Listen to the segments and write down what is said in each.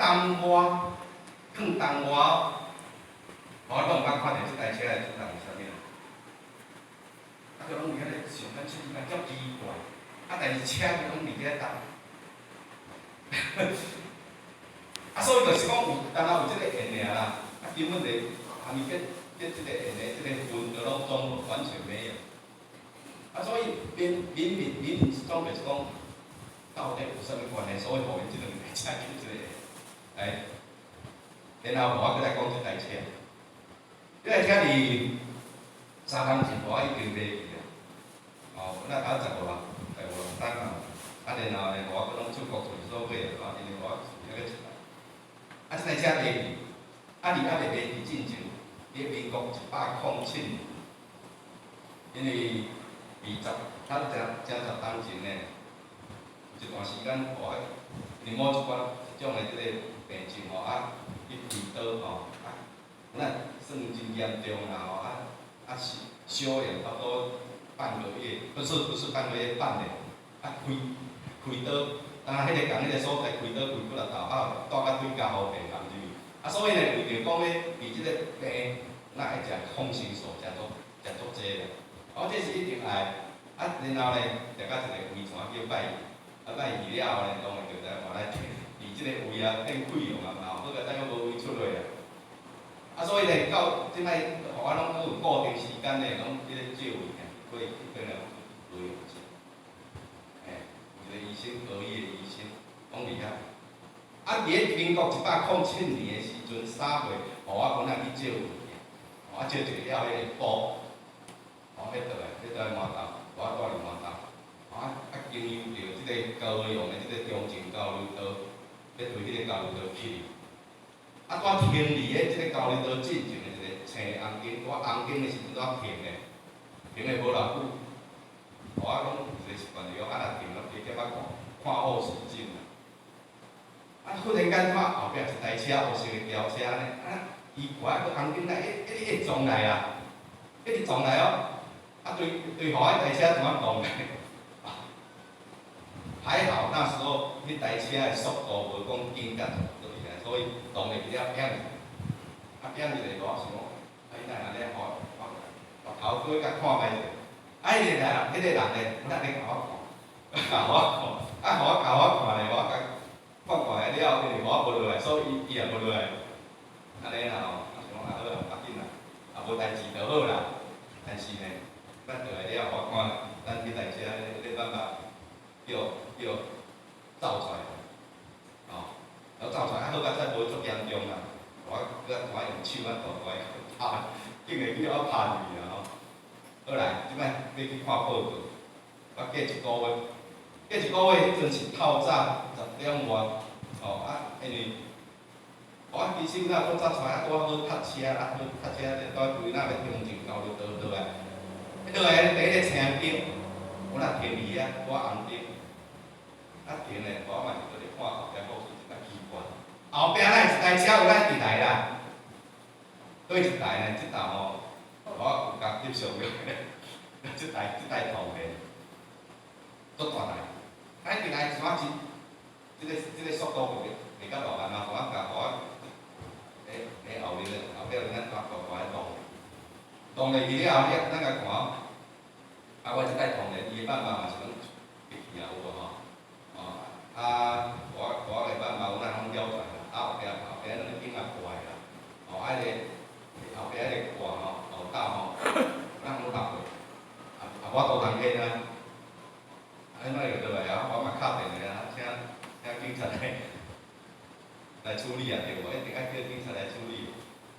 東外，囥東外。我攏毋捌看著這台車的主人是啥物人。啊，閣攏佇遐咧想咱出感覺奇怪，啊，但是車攏佇遐等。啊，所以就是講有，敢若有這個緣爾啦，啊，根本就含伊結這個緣的這個分，都攏總完全沒有。啊，所以明明明明明總就是講，到底有啥物關係？所以予𪜶這兩台車結這個緣。來，然後我閣來講這台車。這台車佇3冬前我已經賣去啊。哦，那頭15啦，15六單啊。啊，然後呢，我閣攏出國厝所買啊，因為我抑閣一台。啊，這台車賣去，啊，佇猶未賣去進前，佇民國107年，因為20，差不多正10冬前呢，有一段時間，我因為某一款一種的這個病症吼，啊，去開刀吼，啊，那算真嚴重啦吼，啊啊是休養差不多半個月，不是不是半個月，半年，啊開開刀，當彼個仝彼個所在開刀開幾若道，啊，帶到對加護病房入去，啊，所以呢，為著講欲治這個病，那愛食抗生素，食足食足濟啦，哦，這是一定愛，啊，然後呢，食到一個遺傳叫拜，啊拜去了後呢，當然就來原來治這個胃啊變潰瘍啊嘛，好佳哉閣無胃出血啊。啊，所以呢，到這擺，予我攏有固定時間呢，攏這個照胃鏡，過去變了無用食。嘿，有一個醫生，高醫的醫生，講佇遐。啊，佇咧民國107年的時陣，3歲，予我本來去照胃鏡，啊，照一個了彼個波，哦，彼倒來，彼倒來饅頭，我住佇饅頭，啊啊，經由著這個高雄的這個中正交流道，欲對彼個交流道去。啊，拄停佇咧這個交流道進前的一個青紅燈，拄紅燈的時陣拄停的，停的無偌久，我攏有一個習慣，就是講啊，若停了，加減仔看看後視鏡啦。啊，忽然間看後壁一台車，烏色的轎車呢，啊，伊看個紅燈來，一一直撞來啊，一直撞來哦，啊對對，予彼台車怎啊撞來？還好那時候彼台車的速度無講緊甲倒去啊，所以撞入去了，砰！啊，砰一下，我想講，啊，伊哪會按呢？我我我頭過去共看覓者，啊，彼個人，彼個人呢，有哪咧共我看，共我看，啊，予我共我看咧，我共看看了，因為我無落來，所以伊伊也無落來，按呢啦吼，啊想講啊好啊，無要緊啦，啊無代誌就好啦。但是呢，咱落來了，我看咱彼台車咧辦法叫叫走出來，哦，然後走出來，啊好佳哉無足嚴重啦，我閣怎用手啊大大拍，竟然去我拍入去啊吼。好來，這擺欲去看報告，我過一個月，過一個月彼陣是透早10點外，吼啊，因為我其實若閣早出來啊，拄好塞車啊，好塞車，拄好規若欲中正交流道落來，落來佇咧青燈，我若停佇遐，拄紅燈，啊停咧，我嘛是閣咧看後壁後視鏡較奇怪，後壁哪會一台車有咱佇來啦？佗一台呢？這道吼，我有共翕相咧，這台銅的，足大台，啊一直來怎真，這個速度袂袂甲偌慢啊，予我共予我，咧後面後壁咱大大大的撞，撞落去了後，你咱共看，啊我這台銅的，伊的辦法嘛是攏入去啊，有無吼？哦，啊，我的辦法有咱攏了出來啦，啊後壁後壁兩個頂也破啦，哦，啊彼個後壁彼個蓋吼，後罩吼，咱攏落過，啊啊我都通去啊，啊怎會落來啊？我嘛敲電話啊，請請警察來來處理啊，對無？一定愛叫警察來處理。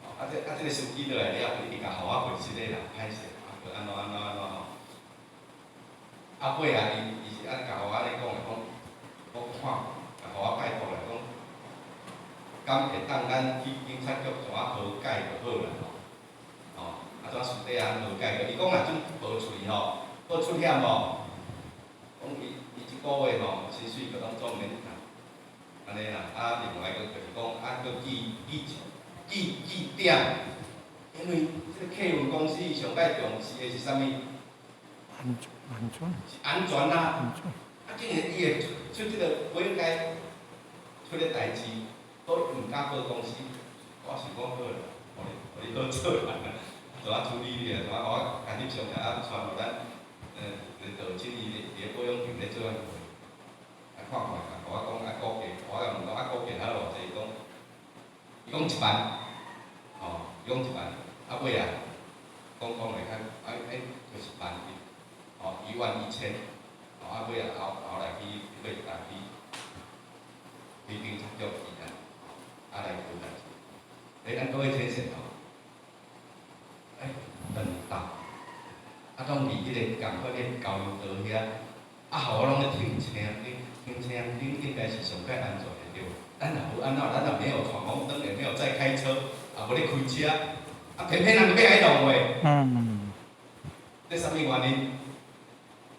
哦，啊這啊這個司機落來了後，伊共予我回實的啦，歹勢，啊，閣按怎按怎按怎吼。啊尾啊，伊伊是按共予我按呢講的，講講看，共予我拜託來講，敢會當咱去警察局怎啊和解就好啦吼。哦，啊怎私底下和解？伊講若陣無喙吼，閣出險無？講伊伊這個月吼，薪水閣攏總免趁，按呢啦。啊，另外一個就是講，啊，閣記記記記點，因為這個客運公司上蓋重視的是啥物？安全安全。是安全啊！啊，竟然伊會出出這個不應該出的代誌，所以毋敢報公司。我想講好啦，予你好做啦，怎啊處理咧？怎啊我家翕相啊，傳予咱一個道親伊咧，佇咧保養場咧做啊，啊看看，啊，共我講啊，估計，我共問講啊，估計較偌濟？伊講，伊講一萬，吼，伊講一萬，啊尾啊，講講來較，啊欸，就是萬一，吼，11,000，吼，啊尾啊後後來去買一台去，去警察局去啊，啊來交代。欸，咱各位淺顯吼，欸，兩搭，啊，當佇彼個仝款彼個交流道遐，啊，予我攏咧停青燈，停青燈應該是上較安全的對無？咱若無按怎，咱若沒有闖紅燈，也沒有在開車，也無咧開車，啊，偏偏人就欲來弄話，這啥物原因？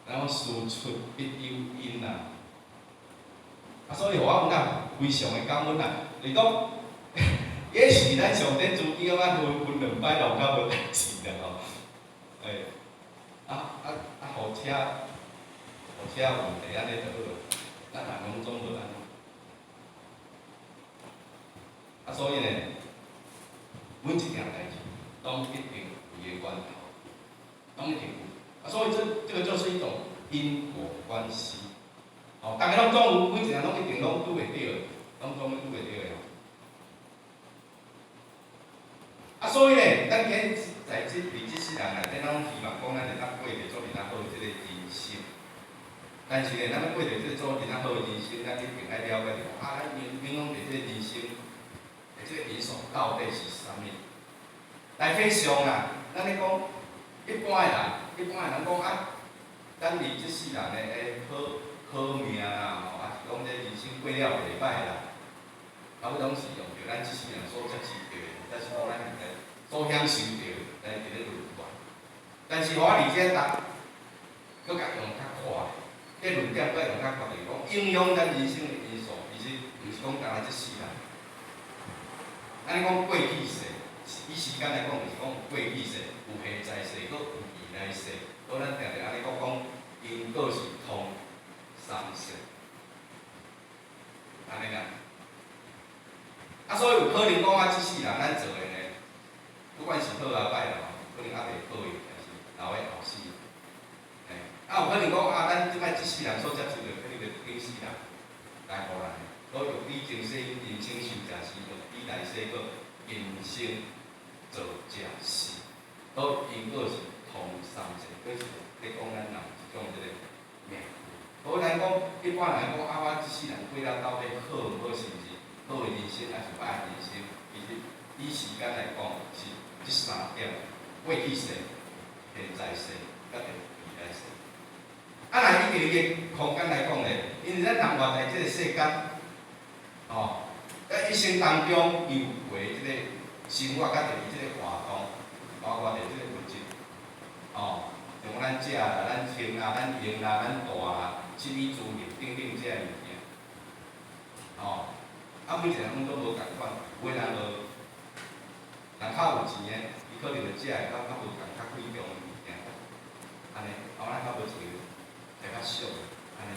咱講事出必有因啊！啊，所以予我感覺非常的感恩啊！就是講，也許咱上頂司機感覺分分兩擺弄較無代誌啦吼，欸，啊啊啊，予車予車有問題按呢就好啊，咱人攏總無按呢。啊，所以呢，每一件代誌攏一定有伊的源頭，攏一定有。啊，所以這個就是一種因果關係。哦，逐个攏總有，每一個人攏一定攏拄會著的，攏總拄會著的。啊，所以呢，咱今在這佇這世人內底，咱攏希望講咱會當過著做爾仔好的這個人生。但是呢，咱欲過著這個做爾仔好的人生，咱一定愛了解著，啊，咱影影響著這個人生的這個因素到底是啥物？來非常啊，咱咧講一般的人，一般的人講啊，咱佇這世人的會好好命啦，吼，抑是講這人生過了袂歹啦，啊，阮攏是用著咱這世人所接受著的，或者是講咱現在所享受著的來佇咧論斷。但是我佇這搭，閣共用較闊，這論點閣用較闊，就是講影響咱人生的因素，其實毋是講干焦這世人。咱講過去世，以時間來講，就是講過去世，有現在世，閣有未來世。所以咱定定按呢講講，因果是通三世，按呢啦。啊，所以有可能講啊，這世人咱做的呢，不管是好抑歹啦，可能猶未報應，抑是留佇後世。嘿，啊，有可能講啊，咱這擺這世人所接受的，可能就頂世人來予咱的。所以欲比前世人生受食事，欲比來世閣人生做食事。所以因果是通三世，閣是咧講咱人一種這個命。所以咱講一般人講啊，我這世人過了到底好毋好，是毋是好的人生，抑是歹的人生？其實以時間來講，是這三點：過去世、現在世，佮未來世。啊，若以佇個空間來講咧，因為咱人活在這個世間，吼，在一生當中有過這個生活，佮佇這個活動，包括佇這個物質，吼，像咱食啦、咱穿啦、咱用啦、咱帶啦，食衣住行等等這个物件，吼，啊，每一個人攏總無仝款，有的人就若較有錢的，伊可能就食的較較無仝較貴重的物件，按呢，啊，咱較無錢，食較俗的，按呢，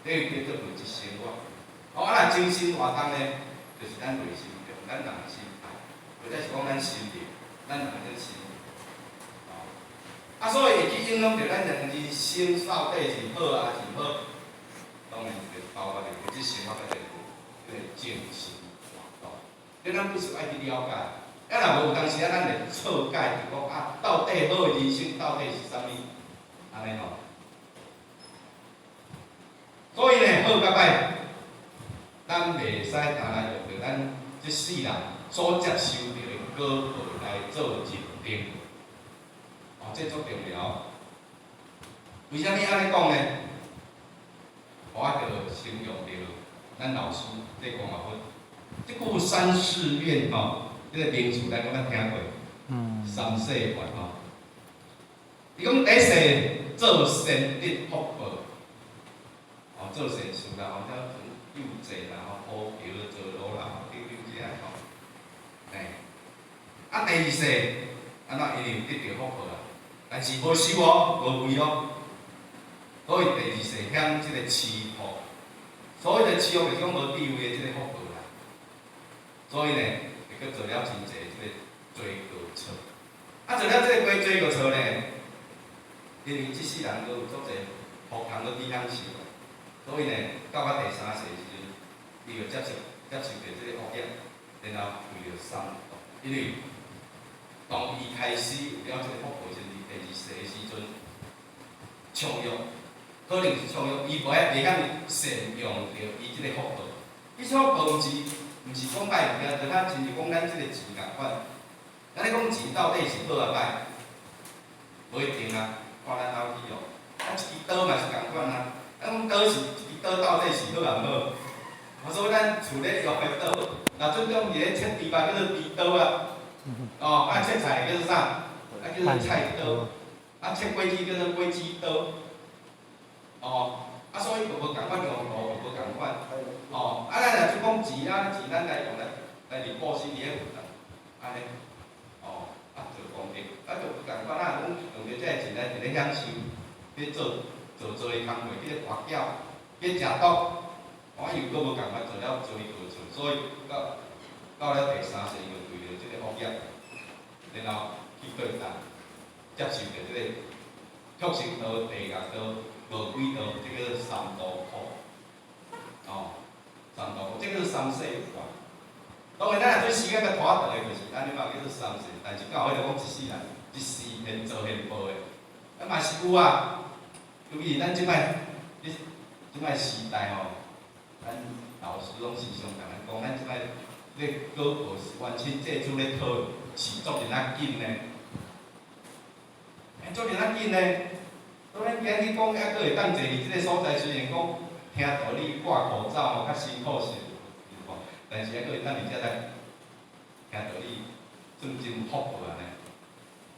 這個叫做物質生活。哦，啊，若精神活動呢，就是咱內心中，咱人的心態，或者是講咱心靈，咱人的心靈，哦，啊，所以會去影響著咱人人生到底是好抑是毋好，當然就包括著物質生活佮這個精神活動，這咱必須愛去了解。啊，若無有當時啊，咱會錯解，就講啊，到底好的人生到底是啥物？按呢吼。所以呢，好佮歹，咱袂使干焦用著咱這世人所接受著的果報來做認定。哦，這足重要。為啥物按呢講呢？我就先用著咱老師這講法。這句三世願吼，這個名詞咱敢捌聽過？三世願吼。伊講第一世做善得福報，哦，做善事啦，吼，像救濟啦，吼，鋪橋造路啦，等等這个吼。嘿，啊，第二世，按怎因為得著福報啊，但是無修哦，無為哦，所以第二世享這個痴福。所謂的痴福，就是講無智慧的這個福報啦。所以呢，會閣做了真濟這個罪過錯。啊，做了這個過罪過錯呢，因為這世人閣有足濟福通閣佇享受，所以呢，到甲第三世時陣，伊就接受著這個惡業，然後墮著三毒。因為當伊開始有了這個福報時，第二世的時陣，暢欲，可能是暢欲，伊無曉袂曉善用著伊這個福報。伊這福報毋是講歹物件，就較親像講咱這個錢仝款。咱咧講錢到底是好抑歹？無一定啊，看咱哪去用。啊，一支刀嘛是仝款啊。咱講刀是一支刀，到底是好抑毋好？啊，所以咱厝咧用的刀，若準講佇咧切豬肉叫做豬刀啊。哦，啊切菜叫做啥？啊叫做菜刀。啊切果子叫做果子刀。哦，啊所以就無仝款用途，就無仝款。哦，啊咱若就講錢啊，錢咱來用來來布施佇咧按呢。哦，啊做功德，啊就無仝款啊，講用著這个錢來佇咧享受，咧做做做的工課，去咧跋筊，去食毒，我又閣無仝款做了罪過錯，所以到了第三世就墮著這個惡業，然後去對待接受著這個畜生道、地獄道、餓鬼道，這個三途苦。哦，三途苦，這個是三世有關。當然，咱若做時間較拖長的，就是按呢嘛叫做三世。但是到彼就講一世人，一世現做現報的，啊嘛是有啊。尤其是咱這擺，你這擺時代吼，咱老師攏時常共咱講，咱這擺咧果報是冤親債主咧討，是足爾仔緊呢。欸，足爾仔緊呢。所以咱今日講，猶閣會當坐佇這個所在，雖然講聽道理掛口罩吼較辛苦些，但是猶閣會當佇遮來聽道理，算真有福報按呢。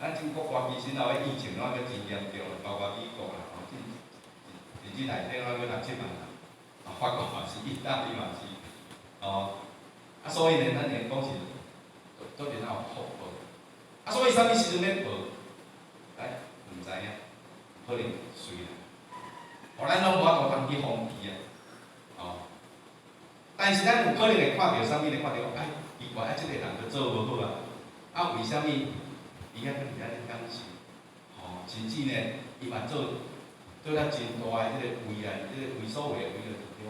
咱中國歌其實後疫情攏閣真嚴重，包括美國啦，吼，甚至內底攏閣六七萬人，啊，法國嘛是，意大利嘛是，哦，啊，所以呢，咱會講是足爾仔有福報。啊，所以啥物時陣欲報？哎，毋知影，可能隨來。哦，咱攏無法度通去防備啊，哦。但是咱有可能會看著啥物呢？看著哎，奇怪，啊，這個人閣做無好啊，啊，為啥物伊猶閣佇遐咧享受？吼，甚至呢，伊嘛做了真大的這個位啊，這個為所謂的位，就是講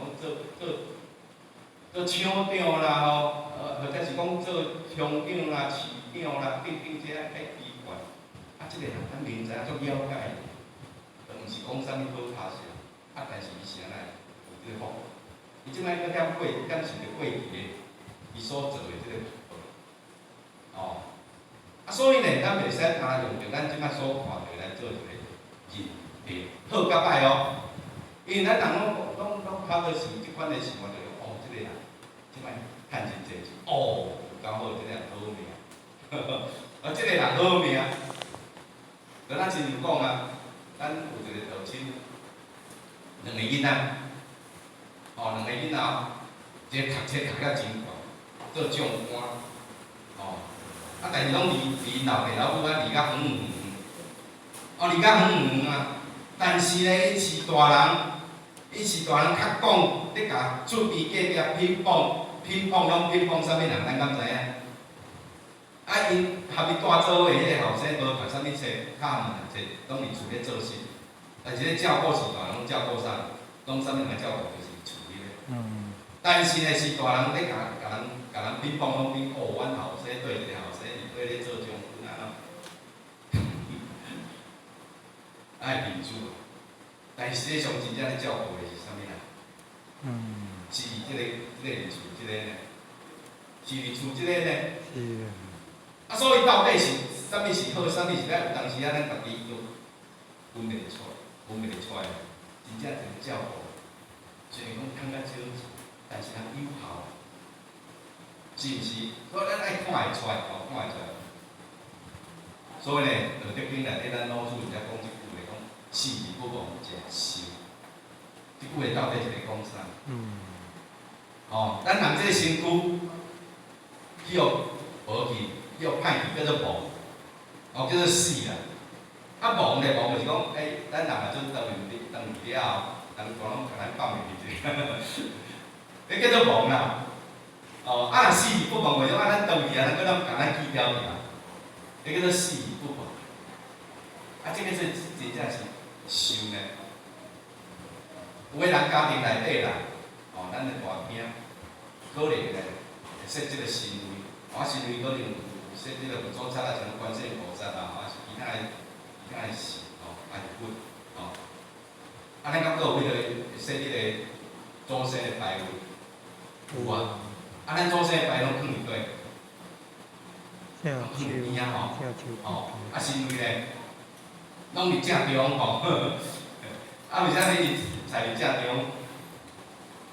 做廠長啦，吼，或者是講做鄉長啦、市長啦，等等這個奇怪。啊，這個人咱明知影足了解，都毋是講啥物好跤勢，啊，但是伊是按怎有這個福報？伊這擺閣享過享受著過去的伊所做的這個福報，哦，啊，所以呢，咱袂使通用著咱這擺所看著來做一個認定，好佮歹哦。因為咱人攏較多是這款的想法，就是哦，這個人這擺趁真濟錢，哦，有夠好，這個人好命，啊，這個人好命。就咱親像講啊，咱有一個道親，兩個囡仔，哦，兩個囡仔，一個讀冊讀了真懸，做將官，哦，啊，但是攏離老爸老母啊離較遠遠遠，哦，離較遠遠啊。但是呢，𪜶飼大人，𪜶飼大人較講，咧共厝邊隔壁品捧，品捧攏品捧啥物人，咱敢知影？啊，𪜶合伊蹛做伙的彼個後生無讀啥物冊，敲門冊，攏佇厝咧做事。但是咧照顧是大人攏照顧啥？攏啥物人來照顧？就是厝裡咧。但是呢，是大人咧共共人品捧，攏品哦，阮後生對一個後生佇對咧做將軍按怎？愛面子。但是實際上真正咧照顧的是啥物人？是這個佇厝這個呢？是佇厝這個呢？是。啊，所以到底是啥物是好，啥物是歹？有當時啊，咱家己都分袂出，分袂出來。真正一個照顧，雖然講趁較少錢，但是人有效，是毋是？所以咱愛看會出來，哦，看會出來。所以呢，道德經內底咱老師才講這句話，講死而不亡者壽。這句話到底是咧講啥？哦，咱人這個身軀去予無去，去予歹去，叫做亡，哦，叫做死啦。啊，亡咧，亡就是講，欸，咱人若陣當面當去了後，人講攏共咱放入去者，彼叫做亡啦。哦，啊，若死而不忘，袂用啊，咱轉去啊，咱閣攏共咱記牢去啊，這叫做死而不亡。啊，這個是真正是壽呢。有的人家庭內底啦，哦，咱的大廳可能咧會設這個神位，啊，神位可能有設這個佛祖剎啊，像觀世音菩薩啊，還是其他的神吼，還是佛吼。啊，咱敢閣有彼個設彼個祖先的牌位？有啊。啊，咱祖先的牌攏囥佇佗？正囥佇邊仔吼。正手吼，啊，神位咧，攏佇正中吼。啊，為啥物伊採佇正中？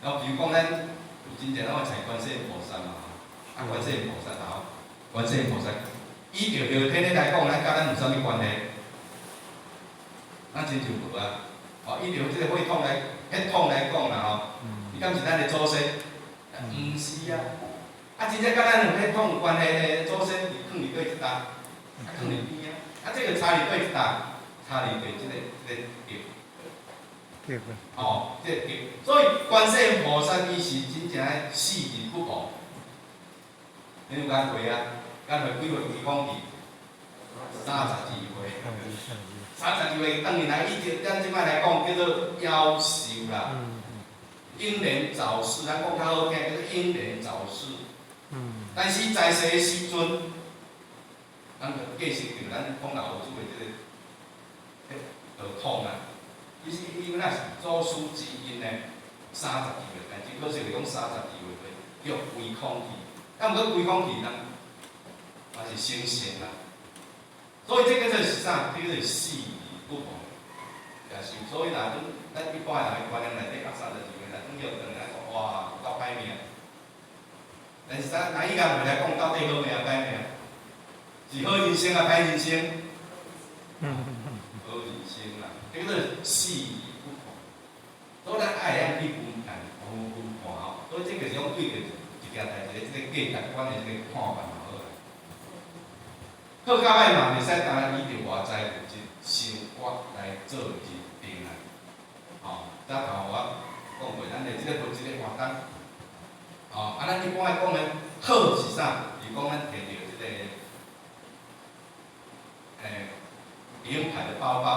然後比如講，咱有真濟攏會採觀世音菩薩嘛，啊，觀世音菩薩吼，觀世音菩薩，依著後天的來講，咱佮咱有啥物關係？咱親像無啊。哦，依著這個血統來講啦吼，伊敢是咱的祖先？毋是啊。啊，真正佮咱有血統有關係的祖先，是囥佇佗一搭？啊，囥佇邊仔。啊，這個差佇佗一搭？差佇佗這個格。對。哦，這個格。所以觀世音菩薩伊是真正的死而不亡。你有敢過啊？敢會幾歲歸空去？32歲。32歲轉來，以咱這擺來講叫做夭壽啦。英年早逝，咱講較好聽，叫做英年早逝。但是在世的時陣，咱就繼承著咱講老祖的這個道統啊。其實伊若是祖師之因呢，三十二歲，但是可惜是講三十二歲叫歸空去。啊，毋過歸空去，人嘛是成仙啦。所以這個就是啥？這個就是死而不亡。也是，所以若咱一般人的觀念內底，啊，32歲若轉叫轉來講，哇，夠歹命。但是咱拿伊家來講，到底好命歹命？是好人生抑歹人生？好人生啦，這個叫死而不亡。所以咱愛會曉去分辨、分看吼。所以這個是講對著一件代誌的這個價值觀的這個看法就好啦。好佮歹嘛，袂使單依著外在物質生活來做認定啦。吼，早頭我講過，咱的這個物質的活動，吼，啊，咱一般來講呢，好是啥？是講咱提著這個，名牌的包包，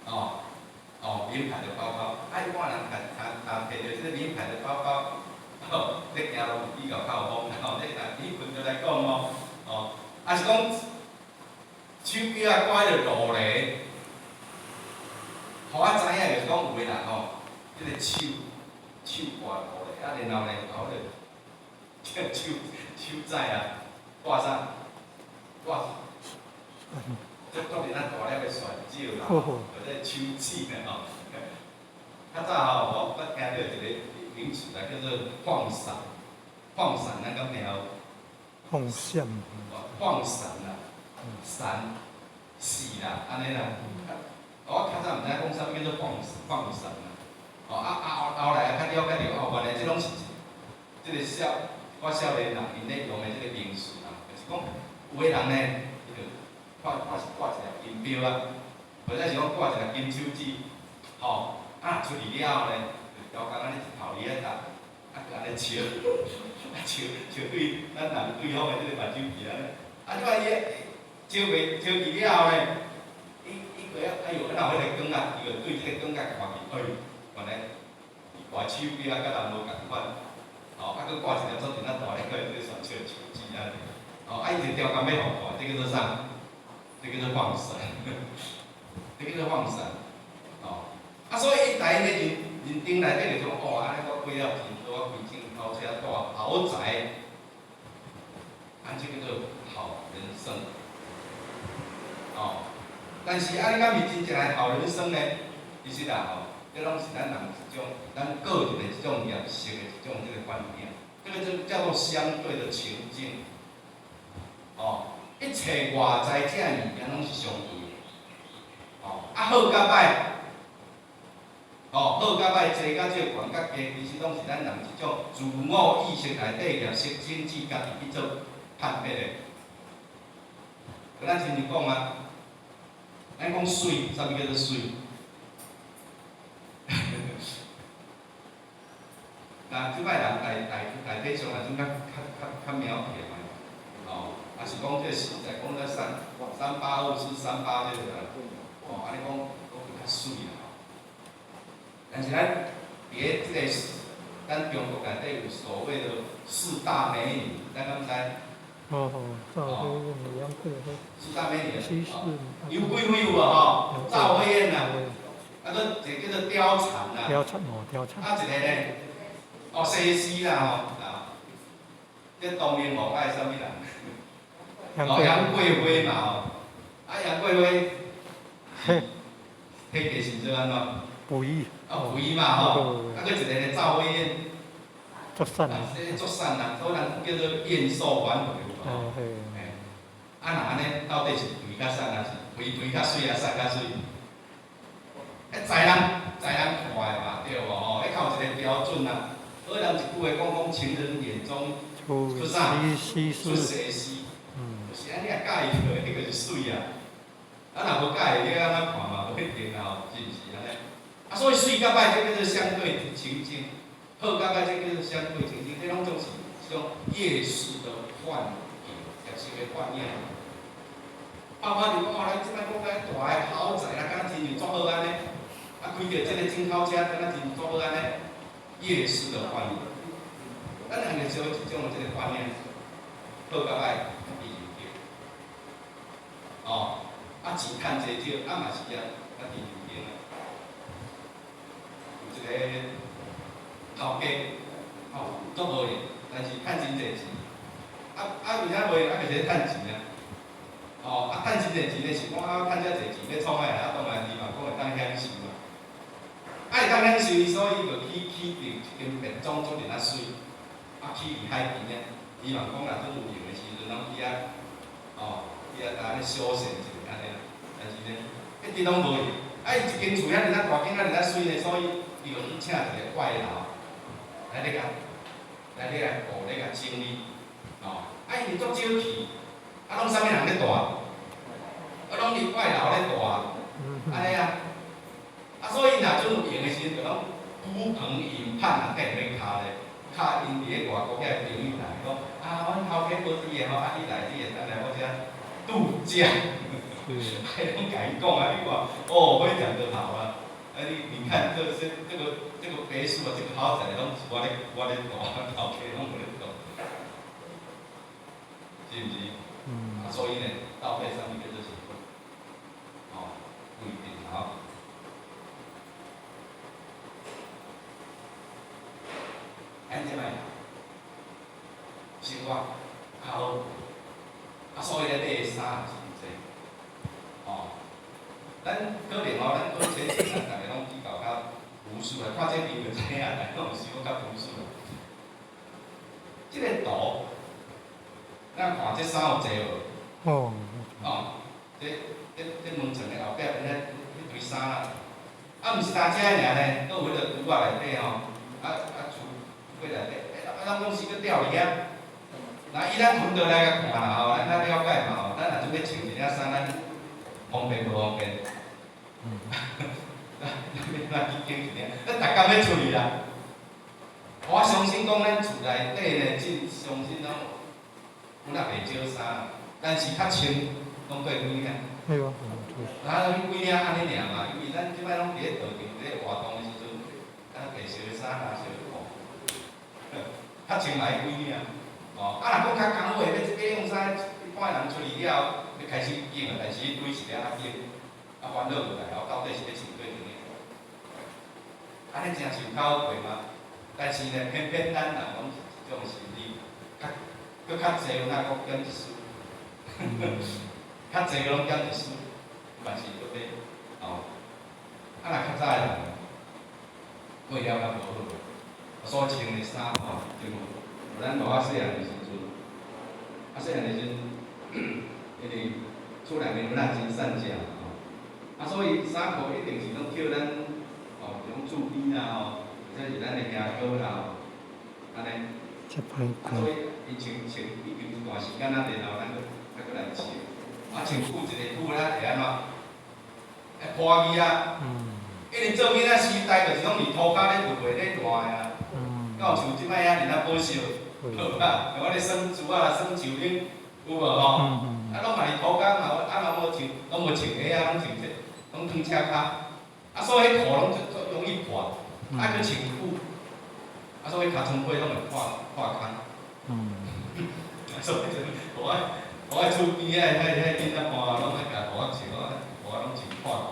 哦，哦，名牌的包包，啊，一般人共提著這個名牌的包包，吼，咧行路比較較有風，吼，這若以份著來講哦，哦，啊是講手錶仔掛彼個勞力，予我知影就是講有的人吼，這個手掛勞力，啊，然後呢，後咧，這個手指啊，掛啥？掛，這當然咱大粒的鑽石啦，或者手指啦吼。較早吼，我捌聽著一個名詞啦，叫做放閃，放閃咱敢聽有？放閃。放閃啦，閃，死啦，按呢啦。我較早毋知影講啥物叫做放閃啦。哦啊啊後後來啊，較了解著哦，原來這攏是這個我少年人𪜶咧用的這個名詞啦，就是講有的人呢，伊就掛一粒金錶啊，或者是講掛一粒金手指，吼，啊出去了後呢，就逐工按呢一頭離咧搭，啊就按呢笑，啊笑笑對咱人對方的這個目睭去按呢，啊這擺伊笑袂笑去了後呢，伊過啊，哎喲，哪有彼個光啊？伊就對這個光仔看去，哎喲，原來伊掛手錶仔佮人無仝款，吼，啊閣掛一粒做陣仔大粒個這個鑽石手指按呢，吼，啊伊就刁工欲予看，這叫做啥？這叫做放閃，這叫做放閃，吼，啊所以伊在𪜶的認定內底就講，哦，按呢我過了真好，我開進豪車住豪宅，按這叫做好人生，哦，但是按呢敢是真正的好人生呢？其實啦吼，這攏是咱人一種，咱個人的一種業識的一種這個觀點，這個就叫做相對的情境，哦，一切外在這物件攏是相對的，哦，啊好佮歹，哦好佮歹，濟佮少，懸佮低，其實攏是咱人一種自我意識內底業識種子家己去做判別的。咱親像講啊，咱講媠，啥物叫做媠？若這擺人大體上來講較較較較苗條。三八這個啦，哦，按呢講講較媠啦吼。但是咱佇咧這個咱中國內底有所謂的四大美女，咱敢知？哦，趙飛燕、楊貴妃。四大美女哦，楊貴妃有無吼？趙飛燕啊，啊，閣一個叫做貂蟬啦。貂蟬哦，貂蟬。啊，一個呢，哦，西施啦吼，啊，這當年王愛啥物人？哦，楊貴妃嘛吼，啊，楊貴妃，體格是做按怎？肥。啊，肥嘛吼，啊，閣一個呢，趙飛燕。足瘦。啊，這足瘦啦，所以人叫做燕瘦環肥有無？哦，嘿。啊，若按呢，到底是肥較瘦，還是肥肥較媠，還是瘦較媠？彼在人在人看的嘛，對無吼？彼較有一個標準啊。所以人一句話講講情人眼中出啥？出西施。就是按呢啊，佮意著，彼個是媠啊。啊，若無佮意，你按怎看嘛，無一定啊吼，是毋是按呢？啊，所以媠佮歹，這叫做相對清淨；好佮歹，這叫做相對清淨。這攏總是一種夜視的幻影，夜視的幻影。包括就講哦，咱這擺講較大的豪宅啦，敢若親像足好按呢，啊，開著這個進口車，敢若親像足好按呢，夜視的幻影。咱人就少一種這個觀念，好佮歹，伊就對。哦，啊錢趁濟少，啊嘛是啊，啊佇路邊啊，有一個頭家，吼，足無閒，但是趁真濟錢。啊啊，為啥袂？啊，就是咧趁錢啊。哦，啊，趁真濟錢咧，是講啊，趁遮濟錢欲創啥？啊，當然伊嘛講會當享受嘛。啊，會當享受，所以伊就去起佇一間別莊足爾仔媠，啊，起佇海邊仔。希望講若陣有閒的時陣，攏去遐，哦，去遐按呢休閒一下按呢啦。但是呢，一直攏無閒。啊，伊一間厝遐爾仔大間，遐爾仔媠呢，所以伊就去請一個外勞來咧共，來咧來顧咧共整理，哦，啊，因為足少去，啊，攏啥物人咧蹛？啊，攏是外勞咧蹛，按呢啊。啊，所以若陣有閒的時陣，就攏呼朋引伴啊，踮咧敲咧，敲𪜶佇咧外國遐個朋友來講，啊，阮頭家無佇的吼，啊，你來你會當來我遮度假。還攏共伊講啊，你看，哦，非常的好啊。啊，你看這些這個別墅啊，這個豪宅攏是我咧蹛，頭家攏無咧蹛，是毋是？啊，所以呢，到底啥物叫做幸福？哦，不一定吼。咱這擺生活較好，啊，所以咧買的衫也是真濟，哦。咱可能吼，咱講前幾年逐家攏比較較樸素啦，看這片就知影，大家攏有想較樸素啦。這個圖，咱看這衫有濟無？哦。哦，這門層的後壁遐彼堆衫啦，啊，毋是單遮爾呢，閣有彼個櫥仔內底吼，啊啊櫥櫃內底，欸，啊，攏總是閣吊佇遐。那以咱困倒來共看啦吼，咱較了解嘛吼，咱若準欲穿一領衫，咱方便無方便？咱欲按怎去揀一領？咱逐工欲出去啦。我相信講咱厝內底呢，真相信攏有若袂少衫，但是較穿攏過幾領。對啊。啊，幾領按呢爾嘛，因為咱這擺攏佇咧道場，佇咧活動的時陣，啊，白色的衫、藍色的褲，較穿嘛愛幾領。哦，啊，若講較工話，欲用啥？一般人出去了後，欲開始揀啊，但是彼堆是咧按怎揀，啊，煩惱就來哦，到底是欲穿佗一領？按呢誠是有較好過嗎？但是呢，偏偏咱人攏是這種心理，較閣較濟有那閣減一絲，較濟攏減一絲，嘛是閣欲哦。啊，若較早的人過了較無好，所穿的衫吼，對無？咱老仔細漢的時陣，啊細漢的時陣，因為厝內面有咱真散食吼，啊所以衫褲一定是攏叫咱哦，種厝邊啦吼，或者是咱的兄哥啦吼，按呢。啊所以伊穿穿已經有段時間啊，然後咱閣才閣來穿，啊穿久一個久咱會按怎？會破去啊！因為做囡仔時代就是攏佇塗跤咧焐咧大的啊，敢有像這擺遐爾仔保守？好啊，像我咧耍珠仔啦，耍樹奶，有無吼？啊，攏嘛是塗工嘛，啊嘛無穿，攏無穿鞋啊，攏穿這，攏脫赤跤，啊，所以彼褲攏足足容易破，啊，閣穿久，啊，所以尻川皮攏會破破空。所以陣，予我厝邊仔彼囡仔伴攏愛共予我穿，我予我攏穿破褲。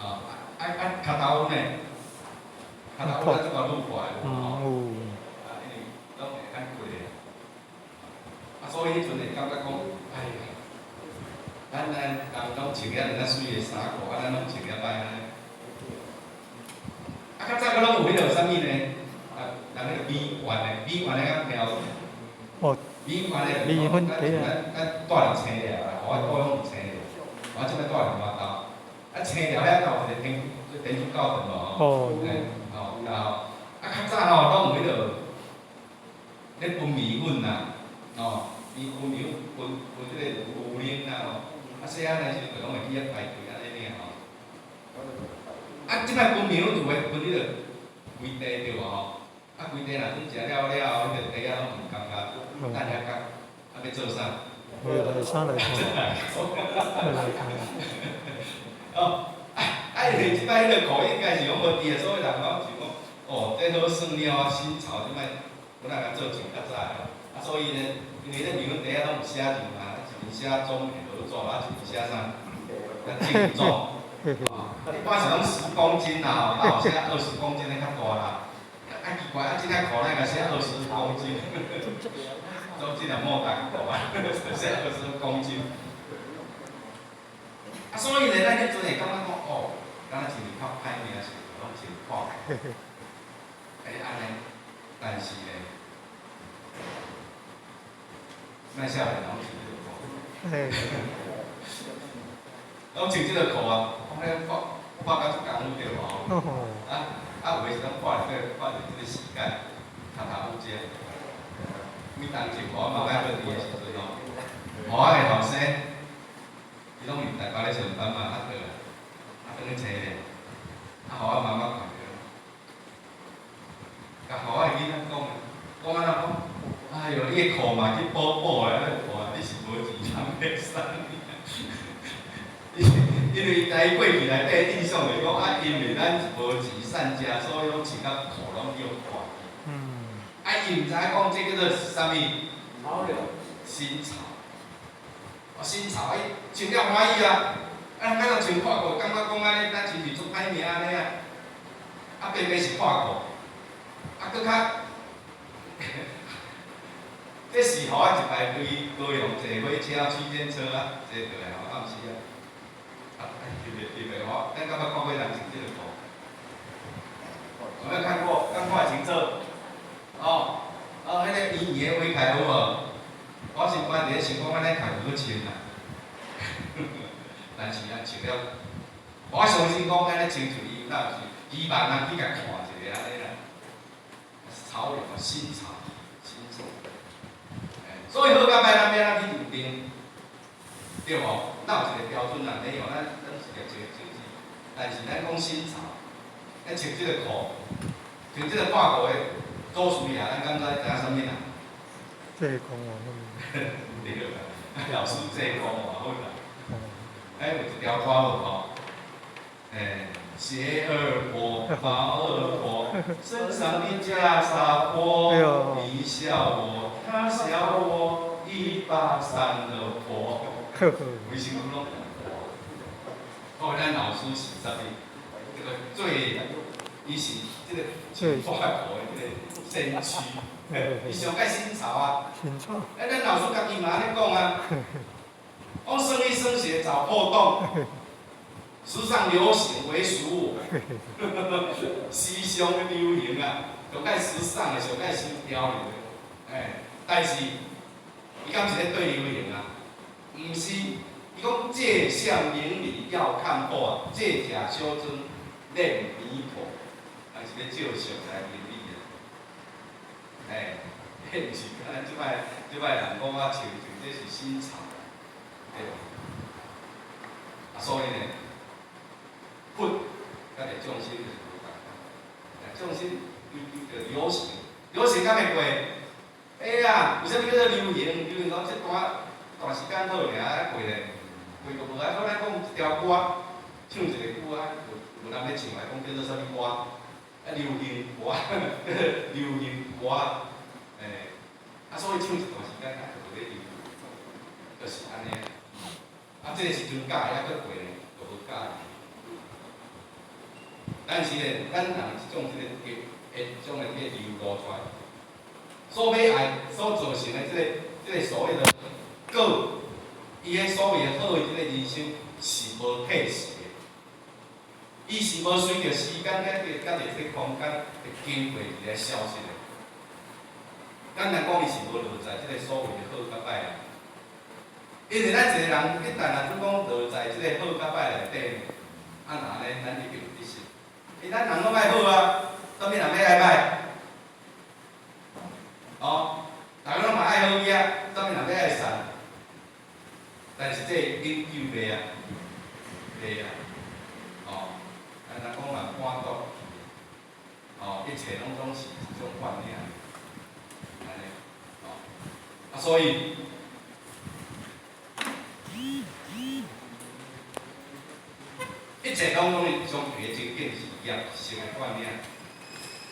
啊啊啊！跤頭呢？跤頭咱這個愈破的有無吼？有。啊，因為攏會按過的。啊，所以彼陣會感覺講，哎呀，咱人攏穿遐爾仔媠的衫褲，啊，咱攏穿遐歹按呢。啊，較早閣攏有彼個啥物呢？啊，人彼個米原的，米原的敢聽有？哦。米原的，米粉咱咱住佇青寮啦，我故鄉佇青寮，我這擺住佇外頭。啊，青寮遐有一個天主教堂無吼？哦。嘿，吼有啦吼。啊，較早吼攏有彼個咧分麵粉啦，吼，伊分麵粉分分這個牛奶啦吼。啊，細漢的時陣就攏會去遐排隊按呢爾吼。啊，這擺分麵粉有的分彼個規地對無吼？啊，規地若陣食了了後，彼個地仔攏毋感覺，等遐角，啊，欲做啥？來啥來看？來看。哦，啊啊！因為這擺彼個褲應該是攏無佇啊，所以人攏想講，哦，這好耍了啊，新潮這擺本來較做像較早的，啊，所以呢，因為咧麵粉袋仔攏有寫字嘛，一邊寫中和組，啊，一邊寫啥？啊，正組。哦，一般是攏10公斤啦吼，啊有寫20公斤的較大啦。啊奇怪，啊這領褲哪會寫20公斤？總之若莫共褲啊，寫20公斤。啊，所以呢，咱彼陣會感覺講，哦，敢若穿較歹命是攏穿破。哎，按呢，但是呢，咱少年攏穿這個褲。攏穿這個褲啊，講咧破破甲足艱苦對無吼？啊啊，有的時陣破入去破入這個膝蓋、跤頭趺這。每當前我媽媽閣佇的時陣吼，我的後生，伊攏佇台北咧上班嘛，啊轉來，啊轉去青咧，啊，予我媽媽看著，共予我的囡仔講，講按怎講？哎喲，你的褲嘛去補補的，按呢看你是無錢通會使。因為在過去內底印象就是講，啊，因為咱是無錢善家，所以攏穿甲褲攏叫破。啊，伊毋知影講這叫做啥物？潮流。新潮。哦，新潮，伊穿了歡喜啊！啊，咱若穿破褲，感覺講按呢，咱是毋是足歹命按呢啊？啊，白白是破褲，啊，閣較，這是予我一擺對高雄坐火車、區間車啊，坐倒來吼，暗時啊，啊，特別特別吼，咱敢捌看過人穿這個褲？有沒有看過？敢看會清楚？哦，哦，彼個圓圓的圍開有無？我是關佇咧想講按呢較好穿啦，但是啊，穿了，我相信講按呢穿出伊若是希望人去共看一下按呢啦。潮流啊，新潮，新潮。所以好佮歹，咱欲按怎去認定？對無？哪有一個標準啊？沒有，咱是個一個經濟。但是咱講新潮，咱穿這個褲，穿這個破褲的祖師爺，咱敢知知影啥物啦？濟公哦。對啦，老師濟公嘛好啦。哎，有一條歌無吼？欸，鞋兒破，帽兒破，身上的袈裟破，你笑我，他笑我，一把三個破。規身軀攏破。哦，咱老師是啥物？這個最，伊是這個穿破褲的這個先驅，伊上蓋新潮啊！新潮。哎，咱老師家己嘛按呢講啊，講算一雙鞋找破洞，時尚流行唯屬我，時尚的流行啊，上蓋時尚的，上蓋新潮流的，哎，但是伊敢是咧對流行啊？毋是，伊講借相明理要看破啊，借假修真練彌陀，還是咧借相來明理啊？哎，彼毋是咱這擺人講啊，穿穿這是新潮，對無？啊，所以呢，佛佮個眾生就是無仝款，眾生追求著流行，流行敢會過？哎呀，為啥物叫做流行？流行講這段段時間好爾，啊過咧，過就無啊。所以咱講一條歌，唱一個久啊，無人欲唱啊，講叫做啥物歌？啊，流行歌，流行歌，欸，啊，所以唱一段時間啊，就無咧流，就是按呢。啊，這個時陣喜歡，啊，閣過咧，就無喜歡。但是咧，咱人這種這個會將的這個流露出來，所欲愛所造成的這個所謂的果，伊的所謂的好的這個人生是無褪時的，伊是無隨著時間佮這個空間會經過而來消失的。簡單講，伊是無落在這個所謂的好佮歹啊。因為咱一個人一旦若拄講落在這個好佮歹內底，啊若按呢，咱一定有得失。欸，咱人攏愛好啊，啥物人欲愛歹？哦，逐家攏嘛愛好額，啥物人欲愛善？但是這永久袂啊，袂啊，哦，咱若講嘛半途，哦，一切攏總是一種幻影，按呢，哦，啊所以，一切攏總是相佇的情景是業性的幻影，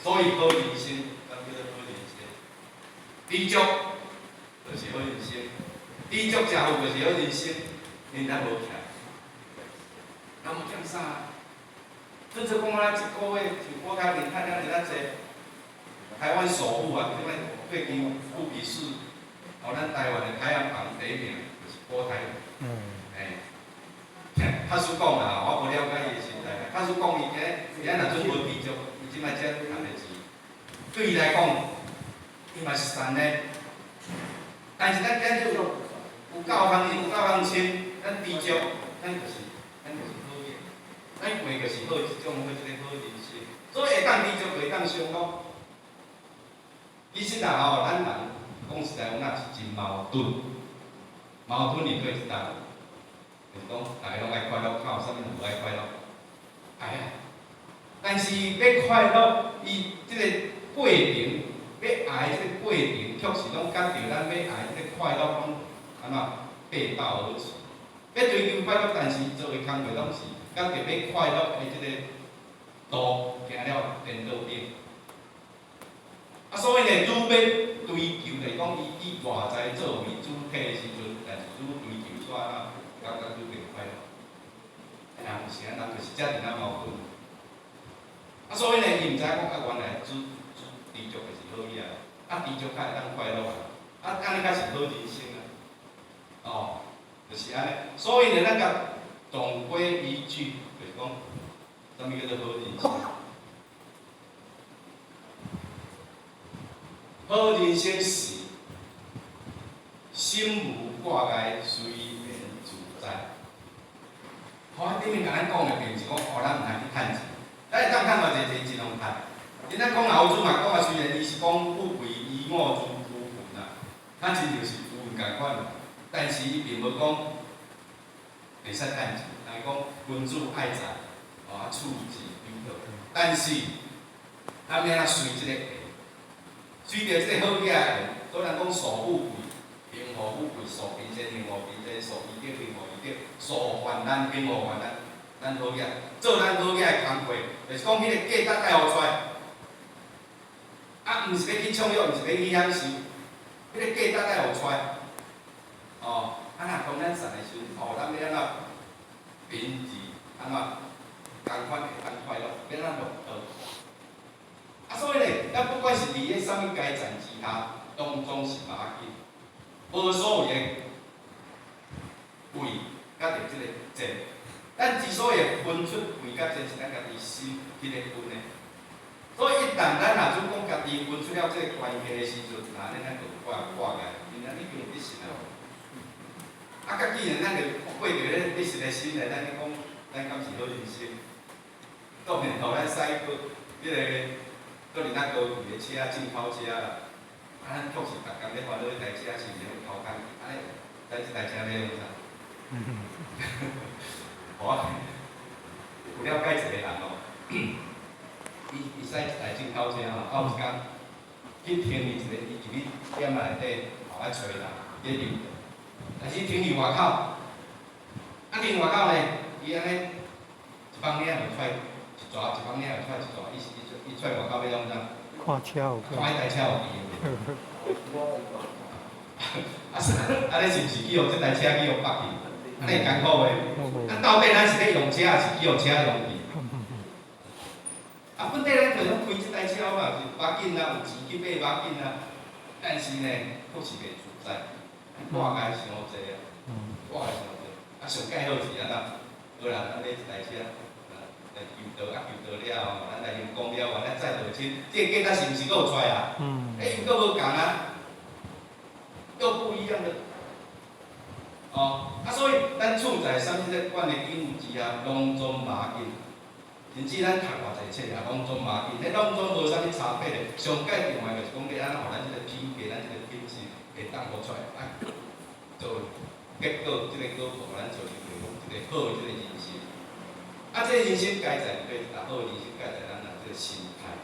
所以好人生，咱叫做好人生。知足就是好人生，知足食富就是好人生，𪜶咱無欠，咱無欠啥。準做講啊，這個月像郭台銘趁了爾仔濟，台灣首富啊，這擺最近富比士，哦，咱台灣的排行榜第一名就是郭台銘。欸，假使講啦，我無了解伊的心態。假使講伊今今若準無知足，伊這擺才趁的錢，對伊來講，伊嘛是善的。但是咱今日有夠通用，有夠通穿，咱知足，咱就是好的，咱過就是好這種好這個好人生。所以會當知足，就會當相講。其實啦吼，咱人講實在，有影是真矛盾，矛盾佇佗一搭，就是講逐家攏愛快樂，較有啥物人無愛快樂？愛啊！但是欲快樂，伊這個過程，欲愛這個過程，卻是攏佮著咱欲愛這個快樂，攏按怎背道而馳。欲追求快樂，但是做的工課攏是佮著欲快樂的這個路行了顛倒頂。啊，所以呢，愈欲追求，就是講伊以外在作為主體的時陣，但是愈追求煞按怎，感覺愈袂快樂。人是按人就是遮爾仔矛盾。啊，所以呢，伊毋知影講啊，原來知知知足就是好額，啊，知足較會當快樂啊，啊，按呢才是好人生啊。哦，就是按呢。所以呢，咱共總歸一句，就是講，啥物叫做好人生？好人生是心無掛礙，隨緣自在。好，頂面共咱講的並毋是講哦，咱毋通去趁錢，咱會當趁偌濟錢盡量趁。𪜶咱講老子嘛，講啊雖然伊是講富貴依我如浮雲啊，較親像是浮雲仝款，但是伊並無講袂使趁錢，人講君子愛財，哦啊取之有道。但是咱欲按怎隨這個緣，隨著這個好額的緣，所以人講數富貴，榮華富貴，數貧賤，榮華貧賤，數威德，榮華威德，數患難，榮華患難。咱好額，做咱好額的工課，就是講彼個價值愛予出來。啊，毋是欲去暢樂，毋是欲去享受，彼個價值愛予出來。哦，啊若講咱善的時陣，哦，咱欲按怎平治，按怎仝款會當快樂，欲按怎樂道。啊，所以呢，咱不管是佇咧啥物階層之下，攏總是無要緊，無所謂的貴佮著這個賤。咱之所以會分出貴佮賤，是咱家己心去咧分的。所以一旦咱若準講家己分出了這個關係的時陣，那按呢咱就有掛掛礙，因為咱已經有得失啊。啊，佮既然咱就過著咧得失的心咧，咱咧講，咱敢是好人生？當然，予咱駛過彼個，閣佇咱高級的車進口車啦，啊，咱確實逐工咧煩惱彼台車是毋是有偷工，按呢，咱這台車欲創啥？我有了解一個人哦，伊伊駛一台進口車吼，啊有一工，去停佇一个伊入去店仔內底，吼愛揣人，咧啉茶。但是停佇外口，啊停外口呢，伊按呢一放領就出一逝，一放領就出一逝，伊是伊出外口欲創啥？看車有看彼台車有佇無？啊是，按呢是毋是去予這台車去予縛去？按呢會艱苦袂？啊，到底咱是咧用車，抑是去予車用去？啊，本底咱就是講開這台車嘛，是無要緊啊，有錢去買無要緊啊。但是呢，閣是袂自在，掛礙傷濟啊，掛礙傷濟。啊，上蓋好是按怎？好啦，咱買一台車，來求道啊，求道了後，咱來行功了後，咱再道親，這個價值是毋是閣有出來啊？欸，又閣無仝啊，又不一樣的。哦，啊，所以咱處在啥物這款的境遇之下，攏總無要緊。甚至咱讀偌濟冊也攏總無要緊，彼攏總無啥物差別的。上蓋重要就是講欲按怎予咱這個品格、咱這個品質會當予出來，啊，做結果，這個果報咱做成就是講這個好的這個人生。啊，這個人生該在對，好的人生該在咱人這個心態。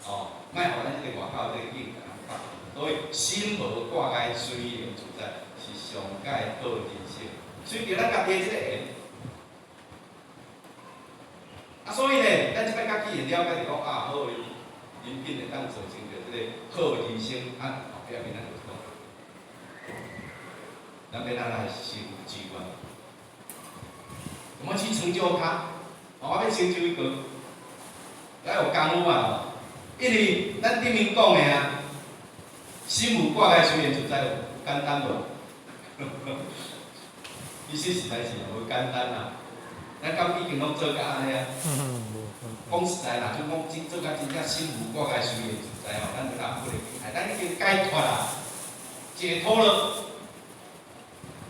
哦，莫予咱這個外口這個境界縛。所以心無掛礙，隨緣自在，是上蓋好的人生。隨著咱家己的這個緣。啊，所以呢，咱這擺較既然了解就講啊，好的人品會當造成著這個好的人生，啊，後壁面咱就是講，咱欲按怎來成就啊？怎麼去成就它？哦，我欲成就一個，愛有功夫嘛。因為咱頂面講的啊，心無掛礙，隨緣自在，有簡單無？其實實在是無簡單啦。咱敢已經攏做甲按呢啊？講實在啦，就講真做甲真正心無掛礙，隨緣自在吼，咱就當不會厲害，咱已經解脫啦，解脫了。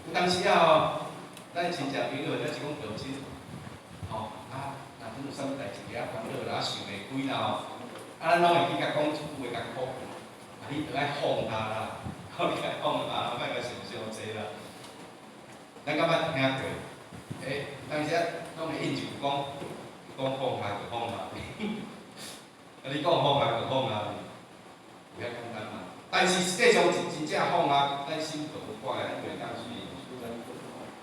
有當時啊吼，咱親戚朋友抑是講道親，吼啊，若陣有啥物代誌啊煩惱啦，想袂開啦吼，啊，咱攏會去共講一句話共苦，啊，你著愛放下啦，吼，你愛放下啦，莫共想傷濟啦。咱敢捌聽過？欸，當時啊，攏會應一句講，講放下就放下，啊，你講放下就放下，有遐簡單嗎？但是實際上是真正放下，咱心就無掛礙，咱就會當隨緣。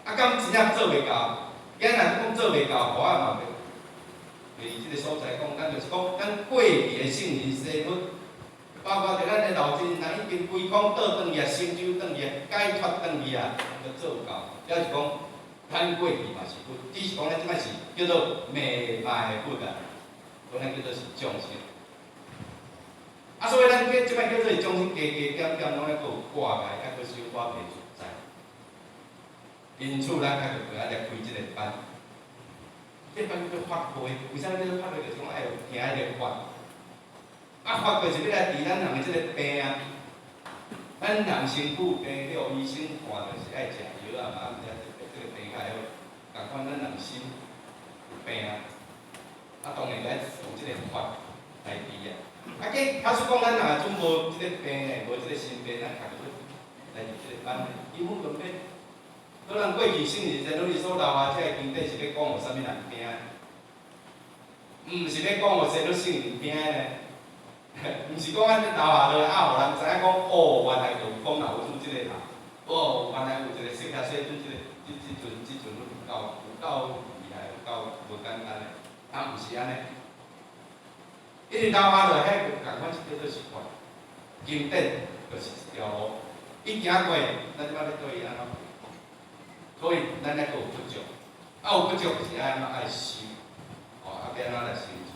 啊，敢真正做袂到？今若講做袂到，我嘛袂佇這個所在講，咱就是講，咱過去的聖人聖佛，包括佇咱的老前人已經歸空倒轉去啊，成就轉去啊，解脫轉去啊，都做有夠。抑是講，咱過去嘛是佛，只是講咱這擺是叫做未來佛啊，所以咱叫做是眾生。啊，所以咱叫這擺叫做是眾生，加加減減攏抑閣有掛礙，抑閣小可袂自在。因此，咱較著愛來開這個班。這個班叫做法會，為啥物叫做法會？就是講愛有聽彼個法。啊，法就是欲來治咱人的這個病啊。咱人身軀病了，醫生看就是愛食藥啊嘛，啊，毋知這個病較會好。仝款咱人心有病啊，啊，當然愛用這個法來治啊。啊，假使講咱若陣無這個病呢，無這個心病，咱較著來入這個班，基本就免。可能過去聖人仙女所留下這個經典是欲講予啥物人聽？毋是欲講予仙女聖人聽的呢？毋是講按呢留下落來啊，予人知影講哦，原來就有講老祖這個人，哦，原來有一個釋迦世尊這個，這陣有夠厲害，有夠無簡單的，啊，毋是按呢。因為留下落來彼個仝款是叫做是法，經典就是一條路，伊行過，咱這擺欲對伊按怎？所以咱抑閣有不足，啊有不足是愛按怎愛修，哦，啊欲按怎來成就？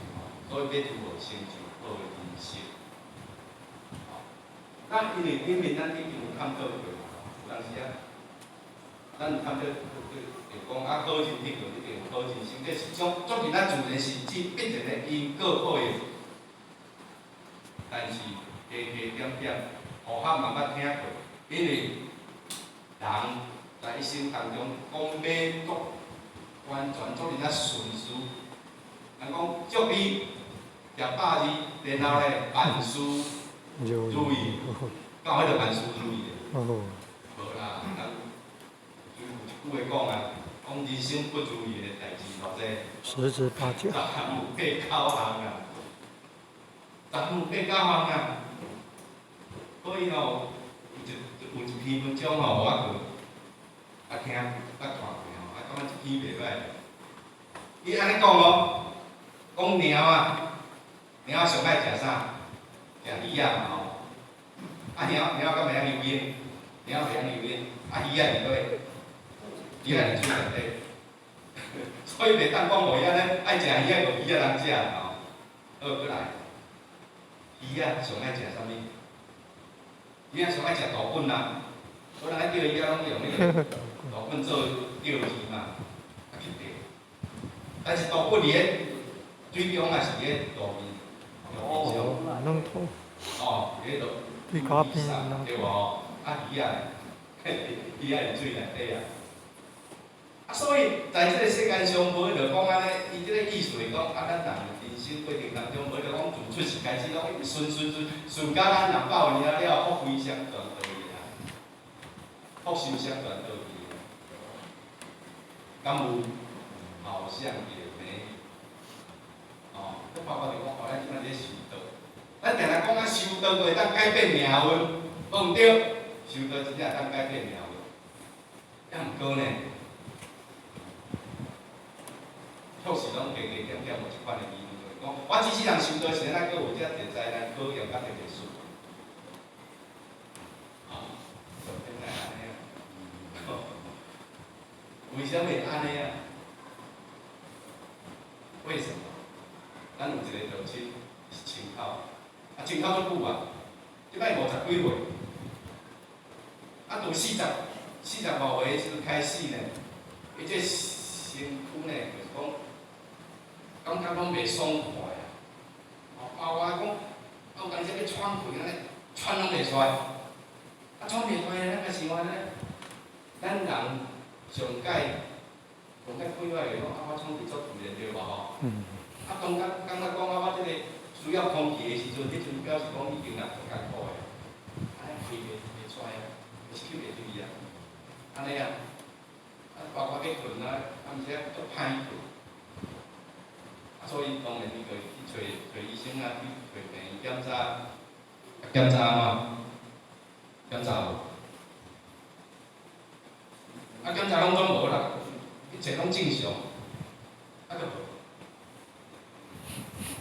所以欲如何成就好的人生？哦，那因為頂面咱已經有探討過，有當時啊，咱有探討就講啊，好人品就一定有好人生，這是種足佇咱自然是指必然的因果報應。但是加加減減，予較嘛捌聽過，因為人在一生當中，講欲足完全足爾仔順遂，人講祝你食百二，然後咧萬事如意，敢有彼個萬事如意的？無啦，人有一句話講啊，講人生不如意的代誌偌濟？十之八九。十有八九項啊。十项八九項啊。所以吼，有一篇文章吼，我去啊聽，捌看過吼，啊感覺這篇袂歹。伊按呢講哦，講貓啊，貓上愛食啥？食魚仔嘛吼。啊，貓敢袂曉游泳？貓袂曉游泳，啊，魚仔佇佗？魚仔佇水內底，所以袂當講予伊按呢愛食魚仔，無魚仔通食吼。好，閣來，魚仔上愛食啥物？魚仔上愛食大滾啊！所以人愛釣魚仔攏用彼個大滾做釣魚嘛，啊去釣。但是大滾佇咧水中也是佇咧路邊，路邊上。攏土。哦，佇咧路邊上，對無吼？啊，魚仔，魚仔佇水內底啊。啊，所以在這個世間上，無就講按呢，伊這個意思是講，啊，咱人人生過程當中，無就講自出世開始攏一直順順順順，甲咱人百年了，福慧雙全倒去啊，福壽雙全倒去啊。敢有？好像也沒有。哦，這包括就講，哦，咱這擺咧修道，咱定定講啊，修道就會當改變命運，無毋對，修道真正會當改變命運，啊，毋過呢，確實攏加加減減有這款的疑慮，就是講，我這世人修道時，咱閣有遮濟災難考驗，甲特別順。啊，就變來按呢啊？為啥物會按呢啊？為什麼？咱有一個道親是清口，啊，清口足久啊，這擺50幾歲，啊，從45歲的時陣開始呢，伊這身軀呢，就是講，感覺攏袂爽快啊，哦，包括講，啊有當時欲喘氣按呢，喘攏袂出來，啊喘袂出來，咱個想按呢，咱人上蓋上蓋快活的講，啊我喘氣足自然對無吼？啊當感覺講啊，我這個需要空氣的時陣，彼陣表示講已經啊足艱苦的，按呢氣袂出來啊，吸袂入去啊，按呢啊，啊包括欲睏啊，暗時啊足歹睏。啊，所以當然伊就去揣揣醫生啊，去揣病院檢查，檢查按怎？檢查無？啊，檢查攏總無啦，一切攏正常，啊，閣無。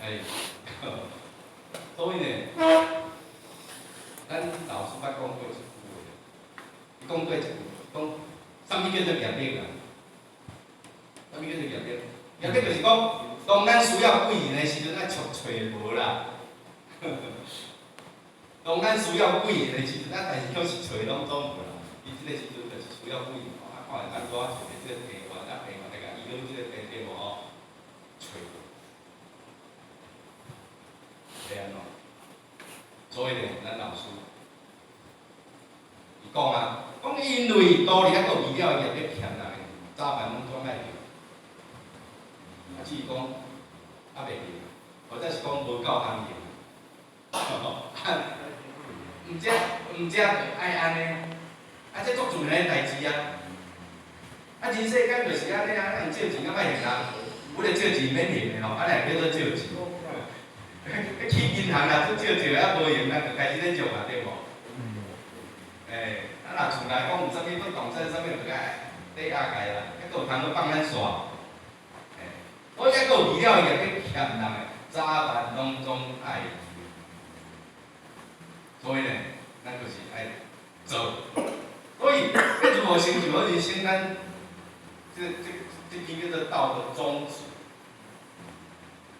哎，所以呢，咱老師捌講過一句話，伊講過一句，講啥物叫做業力啊？啥物叫做業力？業力就是講，當咱需要貴人的時陣，咱卻揣無啦。當咱需要貴人的時陣，啊，但是卻是揣攏總無啦。伊這個時陣就是需要貴人，啊，看會按怎一個這個病患，啊，病患來共醫好這個病對無吼？揣無。會按怎？所以呢，咱老師伊講啊，講因為道理抑閣未了，業力欠人的，早晚攏總愛還。啊，只是講猶未還，或者是講無夠通還。毋才毋才愛按呢，啊，這足自然的代誌啊。啊，人世間就是按呢啊，咱借錢敢愛還人，有咧借錢免還的吼，按呢叫做借錢。去銀行若去借借啊無閒，咱就開始咧借嘛，對無？欸，啊若厝內講有啥物不動產，啥物就共抵押共啦，抑閣有通閣放咱煞。欸，我抑閣有未了業力欠人的，早晚攏總愛還。所以呢，咱就是愛做。所以欲如何成就好人生，咱這篇叫做道的宗旨。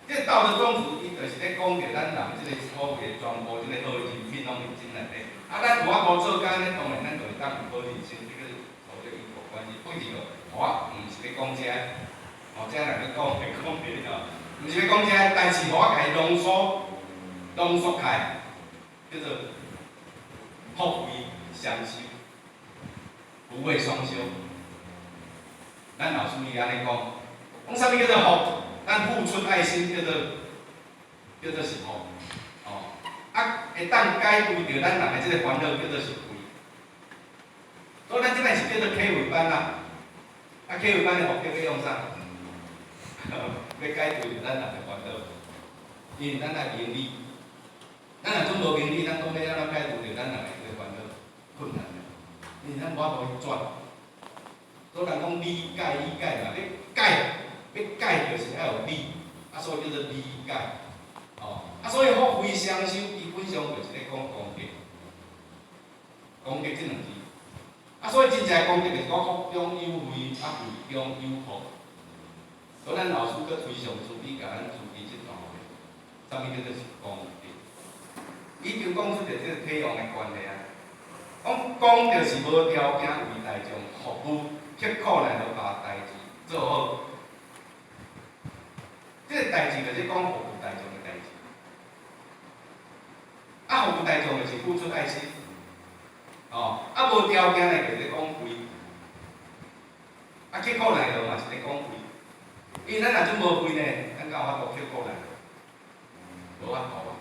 這個道的宗旨，伊就是咧講著咱人這個所謂的全部這個好人品攏佇這內底。啊，咱有法度做工呢，當然咱就會當有好人生，這個所謂因果關係。不是說，我毋是咧講這，哦，這若欲講會講袂了，毋是咧講這，但是予我共伊濃縮濃縮起來，叫做福慧雙修，福慧雙修。咱老師伊按呢講，講啥物叫做福？咱付出愛心叫做是福，哦，啊，會當解決著咱人的這個煩惱，叫做是慧。所以咱這擺是叫做啟慧班啦，啊，啟慧班的目的欲用啥？欲解決著咱人的煩惱，因為咱愛明理，咱若準無明理，咱講欲按怎解除著咱人的這個煩惱困難的，因為咱無法度去轉。所以人講理解理解嘛，欲解欲解就是愛有理，啊，所以叫做理解。哦，啊，所以福慧雙修基本上就是咧講功德，功德這兩字。啊，所以真正功德就是講福中有慧，啊慧中有福。所以咱老師閣推崇慈悲，共咱慈悲這段話，啥物叫做是功德？已經講出著這個體用的關係啊。講功就是無條件為大眾服務，刻苦耐勞共代誌做好。這個代誌就是講服務大眾的代誌。啊，服務大眾就是付出愛心。哦，啊無條件的就是講慧。啊，刻苦耐勞嘛是咧講慧。因為咱若陣無慧呢，咱敢有法度刻苦耐勞？無法度啊！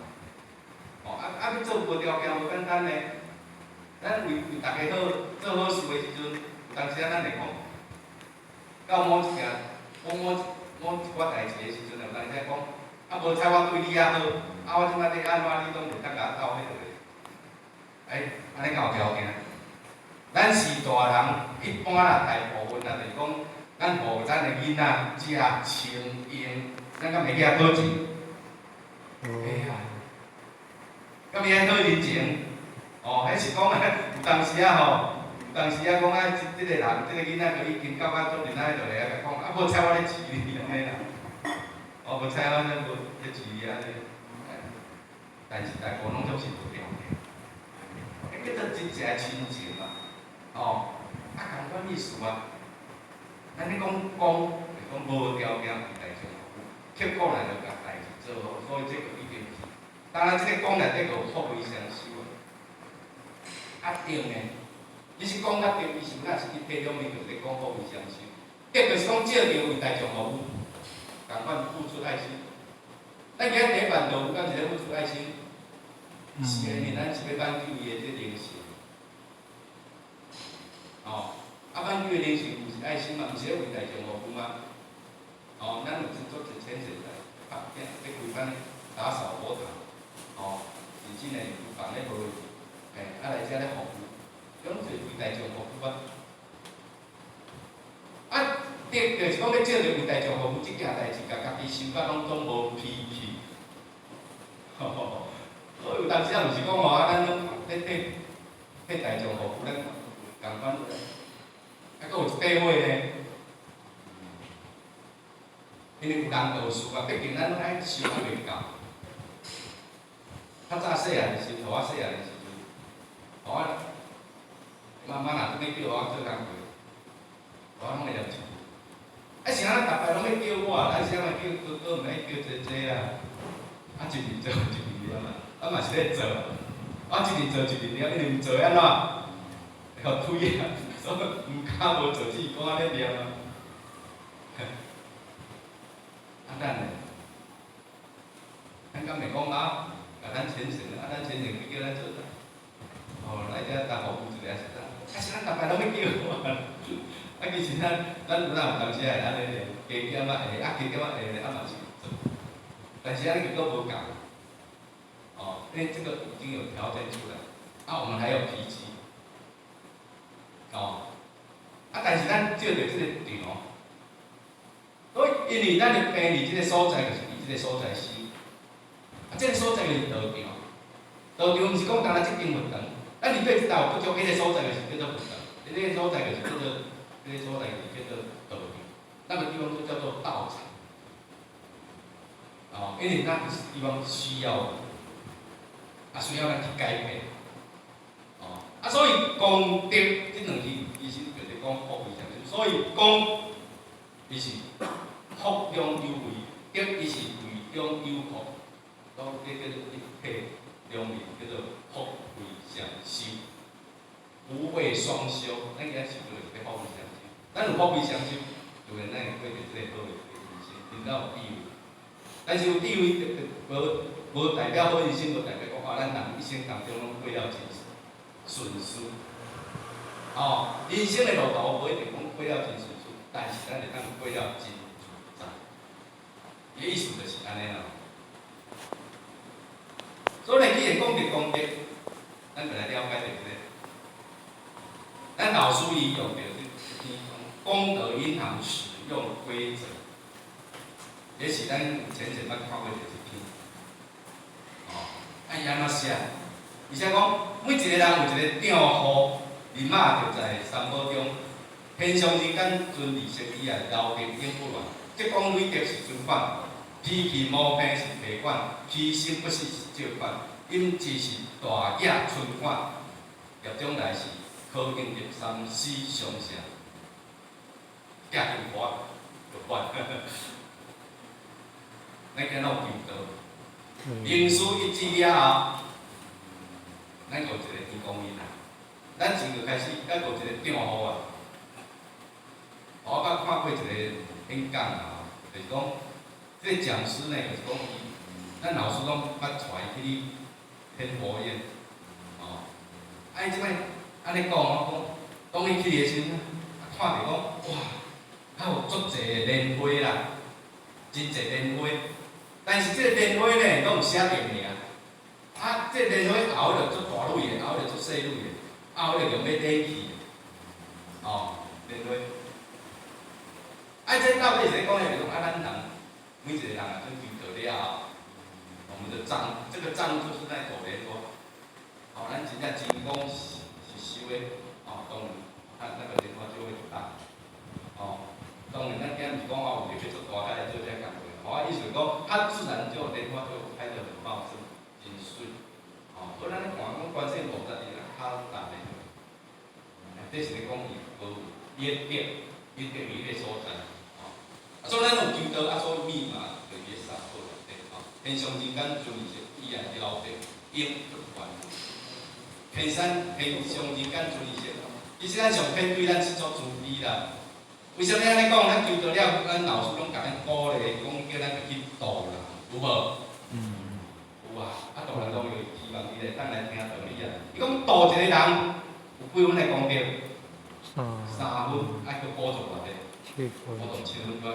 哦，啊啊，欲做無條件無簡單呢。咱為為大家好做好事的時陣，有當時仔咱會講，到某一件、某某某一寡代誌的時陣，有當時仔講，啊無彩我對你較好，啊我這擺欲按怎，你攏袂當共我鬥彼落。欸，按呢敢有條件？咱是大人，一般啦，大部分啦，就是講，咱予咱的囡仔食、穿、用，咱敢會記遐討錢？會啊，敢會曉討人情？哦，彼是講啊，有當時仔吼，有當時仔講啊，這個人，這個囡仔就已經到甲足認仔落來共講，啊無彩我咧飼你按呢啦，哦，無彩我咧無咧飼你按呢，但是大部分攏總是無條件，彼叫做真正的親情啊，哦，啊仝款意思啊，咱咧講講，是講無條件為大眾服務，刻苦耐勞共代誌做好，所以這個已經是，當然這個講內底有福慧雙修啊。啊德呢？其實講較德，其實若是一體兩面，就是咧講福慧雙修。德就是講照著為大眾服務，仝款付出愛心。咱今仔第一辦道，敢是咧付出愛心？是的，因為咱是欲挽救伊的這個靈性。哦，啊挽救的靈性毋是愛心嘛？毋是咧為大眾服務嗎？哦，咱有真足濟淺顯來拍拼，咧規班打掃佛堂，哦，認真的有房咧無？欸，啊來遮咧服務，種就是為大眾服務啊。啊，德就是講欲照著為大眾服務這件代誌，共家己想甲攏總無脾氣。吼吼吼！所以有當時仔毋是講吼，啊，咱攏咧替替大眾服務，咱仝款，啊，閣有一塊火呢。因為有人導師啊，畢竟咱攏愛修較袂夠。較早細漢的時，予我細漢的時陣，予我媽媽若拄欲叫我做工課，我攏會念一句。啊是按怎逐擺攏欲叫我，啊是按怎叫哥哥，毋愛叫姐姐啊？啊一面做一面念啊，啊嘛是咧做，我一面做一面念，因為毋做按怎？會予推啊，所以毋敢無做，只是講按呢念啊。啊咱呢？咱敢會講啊？共咱淺顯，啊咱淺顯去叫咱做啥？哦，來遮當服務一下是啥？啊是咱逐擺攏欲叫我，啊其實咱咱有哪有當時會按呢念，加減仔會，啊加減仔會，啊嘛是做，但是按呢結果無仝。哦，因為這個已經有條件出來，啊我們還有脾氣，哦，啊但是咱照著這個場，所以因為咱的病佇這個所在，就是佇這個所在修，啊這個所在就是道場，道場毋是講單單這間佛堂，咱佇對這搭有不足，彼個所在就是叫做佛堂，彼個所在就是叫做，彼個所在就是叫做道場，那個地方就叫做道場，哦，因為那個地方需要，啊需要咱去改變，哦，啊所以功德這兩字其實就是講福慧雙修，所以功伊是福中有慧，德伊是慧中有福，所以這叫做一體兩面，叫做福慧雙修，福慧雙修。咱今仔修就是欲福慧雙修，咱有福慧雙修，就會咱會過著這個好的人生，真正有智慧。但是有智慧，無無代表好人生，無代表講啊，咱人一生當中攏過了真順遂。哦，人生的路途無一定講過了真順遂，但是咱會當過了真自在。伊的意思就是按呢啦。所以既然講著功德，咱就來了解著這個。咱老師伊用著這篇功德銀行使用規則，這是咱前前捌看過著一篇。哦，啊伊按怎寫？伊寫講，每一個人有一個帳戶，密碼就在三寶中。天上人間存利息以來，留得永不亂。積功累德是存款，脾氣毛病是提款，虛心不死是借款，陰智是大額存款，業將來是可應得三死相謝。寄金箔就還。咱今仔有求道，靈思一致了後，咱有一個天公面啊。咱前就開始，咱有一個帳戶啊。我捌看過一個演講啊，就是講，這個講師呢，就是講伊，咱老師攏捌帶伊去天佛院，哦，啊伊這擺按呢講，我講，當伊去的時陣，啊看著講，哇，較有足濟的蓮花啦，真濟蓮花，但是這個蓮花呢，攏有寫著名，啊，這個蓮花後就足大蕊的，後就足細蕊的，啊，後就用欲冷氣的，哦，蓮花。啊，這到底是咧講的，就是講啊，咱人每一個人啊，做求道了後，我們的帳，這個帳就是在朵蓮花。哦，咱真正真講是是修的，哦，當然，啊，那個蓮花就會大。哦，當然，咱今毋是講哦，有入去做大開來做這工課，哦，意思講，它自然就蓮花就開得很茂盛，真媠。哦，所以咱咧看講觀世音菩薩伊若較大的，這是咧講伊無伊的德，伊德佇彼個所在。啊，所以咱有求道，啊，所以密碼就佇咧三寶內底，吼。天上人間存利息以來留得永不完。天山天上人間存利息，其實咱上天對咱是足慈悲啦。為啥物按呢講？咱求道了，咱老師攏共咱鼓勵，講叫咱去度人，有無？嗯。有啊，啊度人當然希望伊會當來聽道理啊。伊講度一個人有幾分的功德？三三分，愛閣補助偌濟？七分。補助七分。